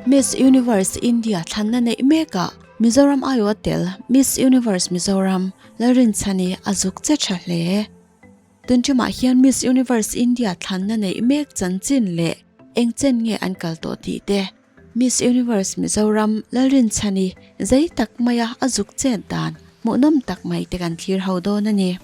Miss Universe India thlanna neih mekah Mizoram aiawh a tel Miss Universe Mizoram Lalrinchhani a zuk che tha hle. Tunṭumah hian Miss Universe India thlanna neih mek chanchin leh eng chen nge an kal tawh tih te, Miss Universe Mizoram Lalrinchhani zei tak maia a zuk chet dan hmuhnawm tak mai te kan thlir ho dawn a ni.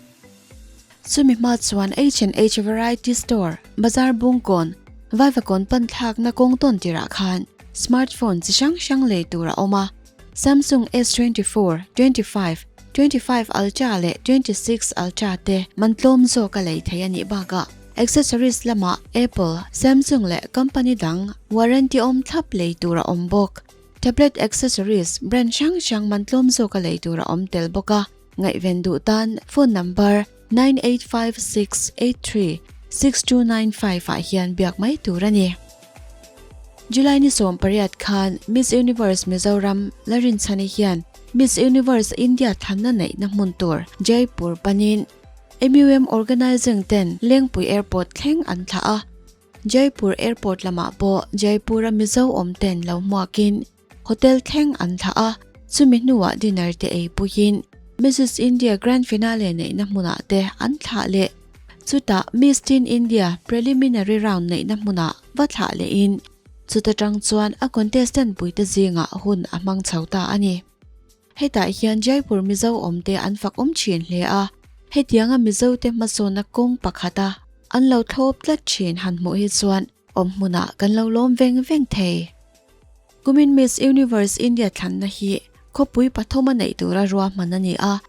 Chumi hma chuan H&H Variety Store, Bazar Bungkawn, Vaivakawn pan thlakna kawng tawn tirah khan smartphone chi hrang hrang lei tur a awm a. Samsung S 24, 25, 25 Ultra leh 26 Ultra te man tlawm zawk a lei thei a nih bakah accessories lamah Apple, Samsung leh company dang warranty awm thlap lei tur a awm bawk. Tablet accessories brand hrang hrang man tlawm zawk a lei tur a awm tel bawk a. Ngaihven duh tan phone number 9856836295 ah hian biak mai tur a ni. July ni 18 khan Miss Universe Mizoram Larinchhani hian Miss Universe India thlanna neihna hmun tur Jaipur panin MUM Organising ten Lengpui Airport thleng an thlah a. Jaipur Airport lamah pawh Jaipur-a Mizo awm ten lo hmuakin Hotel thleng an thlah a, chumi hnuah dinner te ei puiin Mrs India Grand Finale neihna hmunah te an thlah leh. Chutah Miss Teen India Preliminary Round neihna hmunah va thlah lehin chuta tang chuan a contestant puite zingah hun a hmang chho ta a ni. Hetah hian Jaipur Mizo awmte an fak awm thin hle a, hetianga Mizote hmasawnna kawng pakhata an lo thlawp tlat thin han hmuh hi chuan Awm hmunah kan lo lawm veng veng thei. Kumin Miss Universe India thlanna hi khawpui pathuma neih tura ruahman a ni a,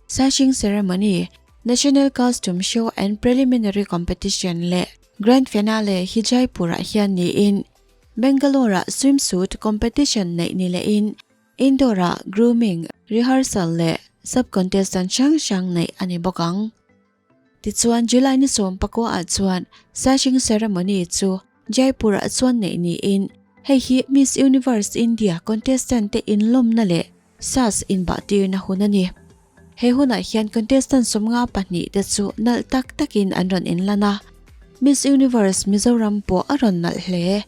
Sashing Ceremony, National Costume Show and Preliminary Competition leh Grand Finale hi Jaipur-ah hian niin Bangalore-ah Swimsuit Competition neih ni lehin Indoor-ah Grooming, Rehearsal leh Sub-Contestant hrang hrang neih a ni bawk ang. Tichuan July ni 19 ah chuan Sashing Ceremony chu Jaipur ah chuan neih niin hei hi Miss Universe India contestant te inlawmna leh sash inbah tirna hun a ni. He hunah hian contestant 52 te chu nalh tak takin an rawn inlan a, Miss Universe Mizoram pawh a rawn nalh hle.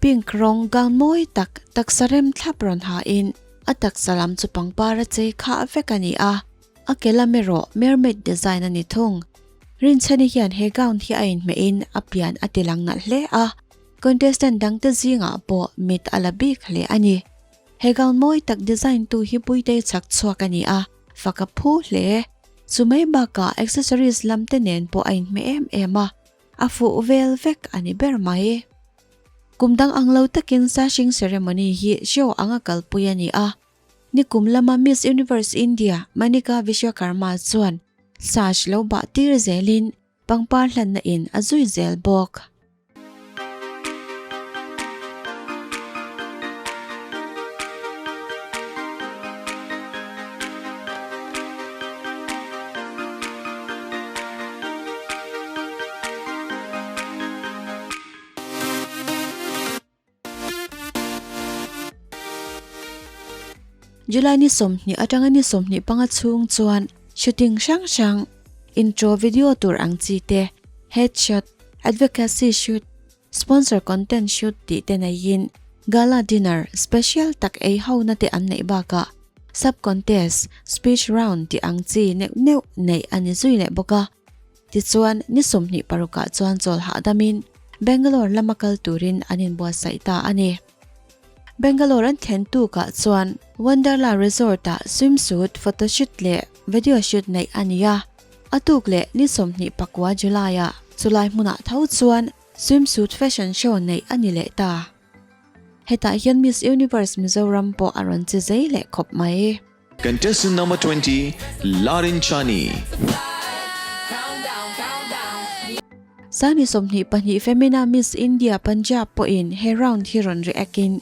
Pink rawng gown mawi tak taksa rem thlap rawn hain a taksa lam chu pangpar a chei khah vek a ni a, a ke lam erawh mermaid design a ni thung. Rinchhani hian he gown hi a inhmehin a pian a ti lang nalh hle a, contestant dangte zingah pawh mit a la bik hle a ni. He gown mawi tak design tu hi Puitei chhak chhuak a ni a, fak a phu hle. Chumai bakah accessories lam te nen pawh a inhmeh em em a. A fuh vel vek a ni ber mai. Kum dang ang lo takin Sashing Ceremony hi show anga kalpui a ni a. Nikum lama Miss Universe India Manika Vishwakarma chuan sash lo bah tir zelin pangpar hlanna in a zui zel bawk. July ni 20 atanga ni 25 chhung chuan shooting hrang hrang, intro video tur ang chi te, headshot, advocacy shoot, sponsor content shoot tih te neiin gala dinner special tak ei ho na te an neih bakah sub contest, speech round tih ang chi neuh neuh neih a ni zui leh bawk a. Tichuan, ni 26 ah chuan chawl hahdamin Bangalore lama kal turin an inbuatsaih ta a ni. Bangalore an thlen tukah chuan Wonderla Resort-ah swimsuit photoshoot leh video shoot neih a ni a. A tuk leh ni 24 July-ah chulai hmunah tho chuan swimsuit fashion show neih a ni leh ta. Hetah hian Miss Universe Mizoram pawh a rawn che zei leh khawp mai. Contestant number 20, Larin Chani. Sani 22 Femina Miss India Punjab pawhin he round hi rawn react in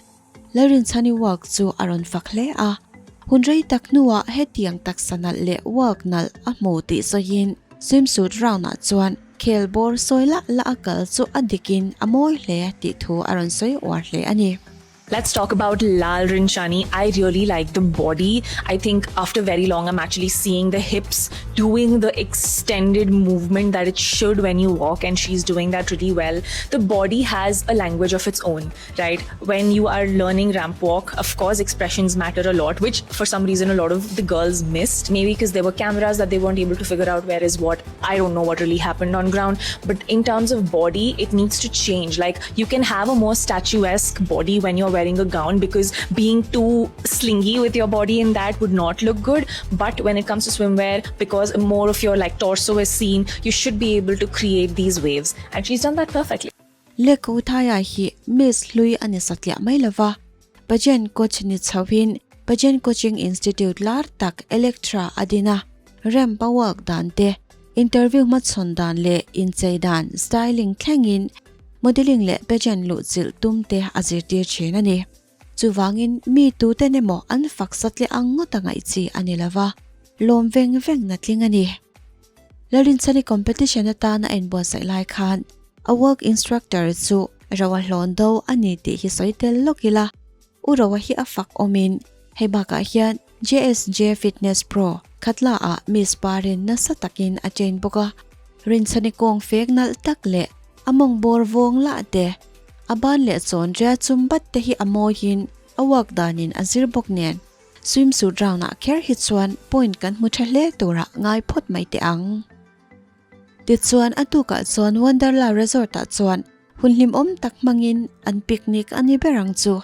Lalrinchhani work chu a rawn fak hle a. Hun rei tak hnuah hetiang taksa nalh leh work nalh a hmu tih sawiin swimsuit round ah chuan khel bawr sawi lah lah a kal chu a dikin a mawi hle tih thu a rawn sawi uar hle a ni. Let's talk about Lalrinchhani. I really like the body. I think after very long, I'm actually seeing the hips doing the extended movement that it should when you walk, and she's doing that really well. The body has a language of its own, right? When you are learning ramp walk, of course, expressions matter a lot, which for some reason a lot of the girls missed. Maybe because there were cameras that they weren't able to figure out where is what. I don't know what really happened on ground. But in terms of body, it needs to change. Like, you can have a more statuesque body when you're wearing a gown, because being too slingy with your body in that would not look good. But when it comes to swimwear, because more of your like torso is seen, you should be able to create these waves, and she's done that perfectly. Leko Uthaya hi Miss hlui a ni satliah mai lova, Pageant coach ni chhoin Pageant Coaching Institute lar tak Electra a din a, ramp a walk dan te, interview hmachhawn dan leh inchei dan, styling, thlengin modelling leh pageant luhchilh tum te a zirtir thin a ni. Chuvangin mi tuten emaw an fak satliah ang ngawt a ngaih chi a ni lova, lawm veng veng na tling a ni. Lalrinchhani competition atana a inbuatsaih lai khan a work instructor chu Roa hlawn do a ni tih hi sawi tel lawk ila, U Roa hi a fak awmin hei bakah hian JSJ Fitness Pro Khatla ah Miss Parin nasa takin a train bawk a, Rinchhani kawng fek nalh tak leh a mawng bawr vawng lah te, a ban leh chawn ria chum bat te hi a mawiin a work danin a zir bawk nen. Swimsuit round ah kher hi chuan point kan hmu tha hle turah ngai phawt mai teh ang. Tichuan a tukah chuan Wonderla Resort ah chuan hun hlimawm tak hmangin an picnic a ni ber ang chu.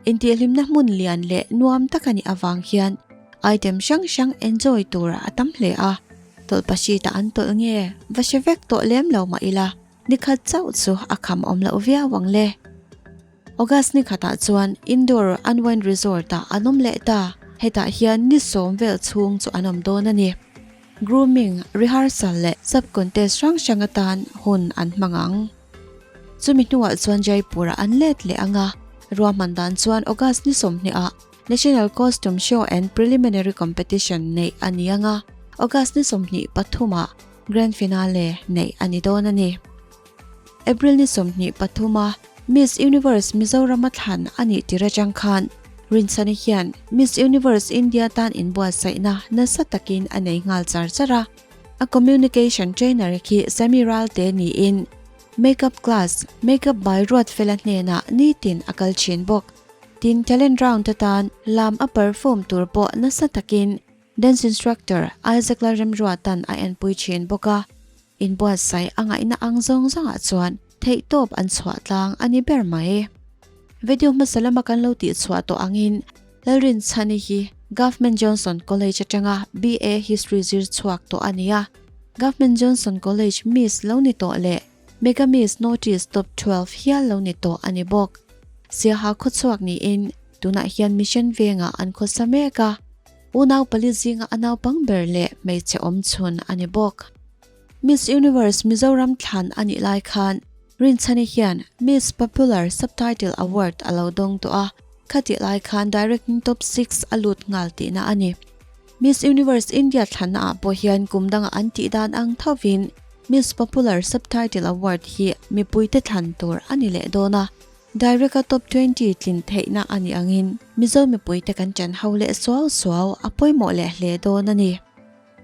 Intihhlimna hmun lian leh nuam tak a nih avang hian item hrang hrang enjoy tur a tam hle a. Tawlhpahrit ah an tawlh nge va hre vek tawh lem lo mah ila nikhat chauh chu a kham awm loh viau ang le. August ni khatah chuan Indoor Unwind Resort-ah an awm leh ta. Hetah hian ni sawm vel chhung chu an awm dawn a ni. Grooming, rehearsal leh sub-contest hrang hrang atan hun an hmang ang. Chumi hnuah chuan Jaipur-ah an let leh ang a, ruahman dan chuan August ni 20 ah National Costume Show and Preliminary Competition neih a ni ang a, August ni 23 ah Grand Finale neih a ni dawn a ni. April ni 23 a Miss Universe Mizoram a thlan a nih tir atang khan Rinchhani hian Miss Universe India tan inbuatsaihna nasa takin a nei nghal char char a. A communication trainer khi Sammy Ralte niin makeup class, makeup by Ruatfela hnenah nitin a kal thin bawk. Tin, talent round atan lam a perform tur pawh nasa takin dance instructor Isaac Lalremruatan a enpui thin bawk a. Inbuatsaih a ngaihna ang zawng zawngah chuan theihtawp an chhuah tlang a ni ber mai. Video hmasa lama kan lo tihchhuah tawh angin Lalrinchhani hi Government Johnson College atanga BA History zir chhuak tawh a ni a. Government Johnson College Miss lo ni tawh leh Mega Miss Notice Top 12 hial lo ni tawh a ni bawk. Siaha khawchhuak niin tunah hian Mission Vengah an khawsa mek a. Unau pali zinga a naupang ber leh hmeichhe awmchhun a ni bawk. Miss Universe Mizoram thlan a nih lai khan Rinchhani hian Miss Popular Subtitle Award a lo dawng tawh a, khatih lai khan Directing Top 6 a lut nghal tihna a ni. Miss Universe India thlanna ah pawh hian kum danga an tih dan ang thovin Miss Popular Subtitle Award hi mipuite thlan tur a ni leh dawn a. Direct a top 20 tlin theihna a nih angin Mizo mipuite kan ṭan ho leh suau suau a pawimawh leh hle dawn a ni.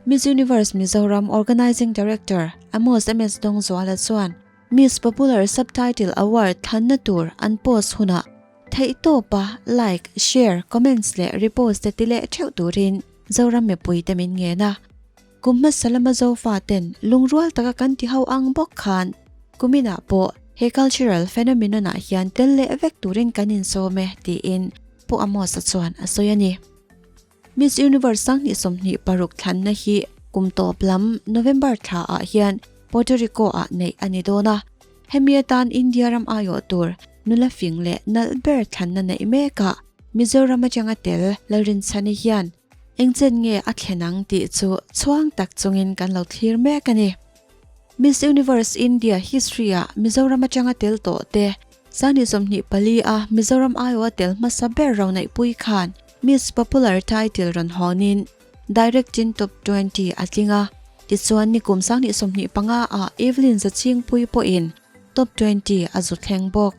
Miss Universe Mizoram Organising Director Amos MS Dawngzuala chuan Miss Popular Subtitle Award thlanna tur an post hunah theihtawpa like, share, comments leh repost te ti leh theuh turin Zoram mipuite min ngen a. Kum hmasa lama Zofa ten lungrual taka kan ti ho ang bawk khan kuminah pawh he cultural phenomenon ah hian tel leh vek turin kan insawm e tiin Pu Amos-a chuan a sawi a ni. Miss Universe 2026 thlanna hi kum tawp lam November thla ah hian Puerto Rico ah neih a ni dawn a. Hemi atan India ram aiawh tur nula fing leh nalh ber thlanna neih mekah Mizoram atanga tel Lalrinchhani hian Engchen nge a thlen ang tih chu chhuang tak chungin kan lo thlir mek a ni. Miss Universe India history ah Mizoram atanga tel tawh te, 2024 a Mizoram aiawha tel hmasa ber Roneihpui khan Miss Popular title rawn hawnin direct in top 20 a tling a, tichuan nikum 2025 ah Evelyn Zachingpui pawhin top 20 a zu thleng bawk.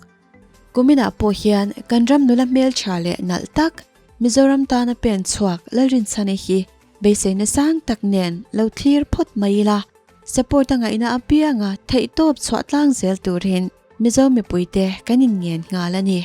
Kuminah pawh hian kan ram nula hmeltha leh nalh tak Mizoram tana pen chhuak Lalrinchhani hi beiseina sang tak nen lo thlir phawt mai ila, support a ngaihna apianga theihtawp chhuah tlang zel turin Mizo mipuite kan inngen nghal a ni.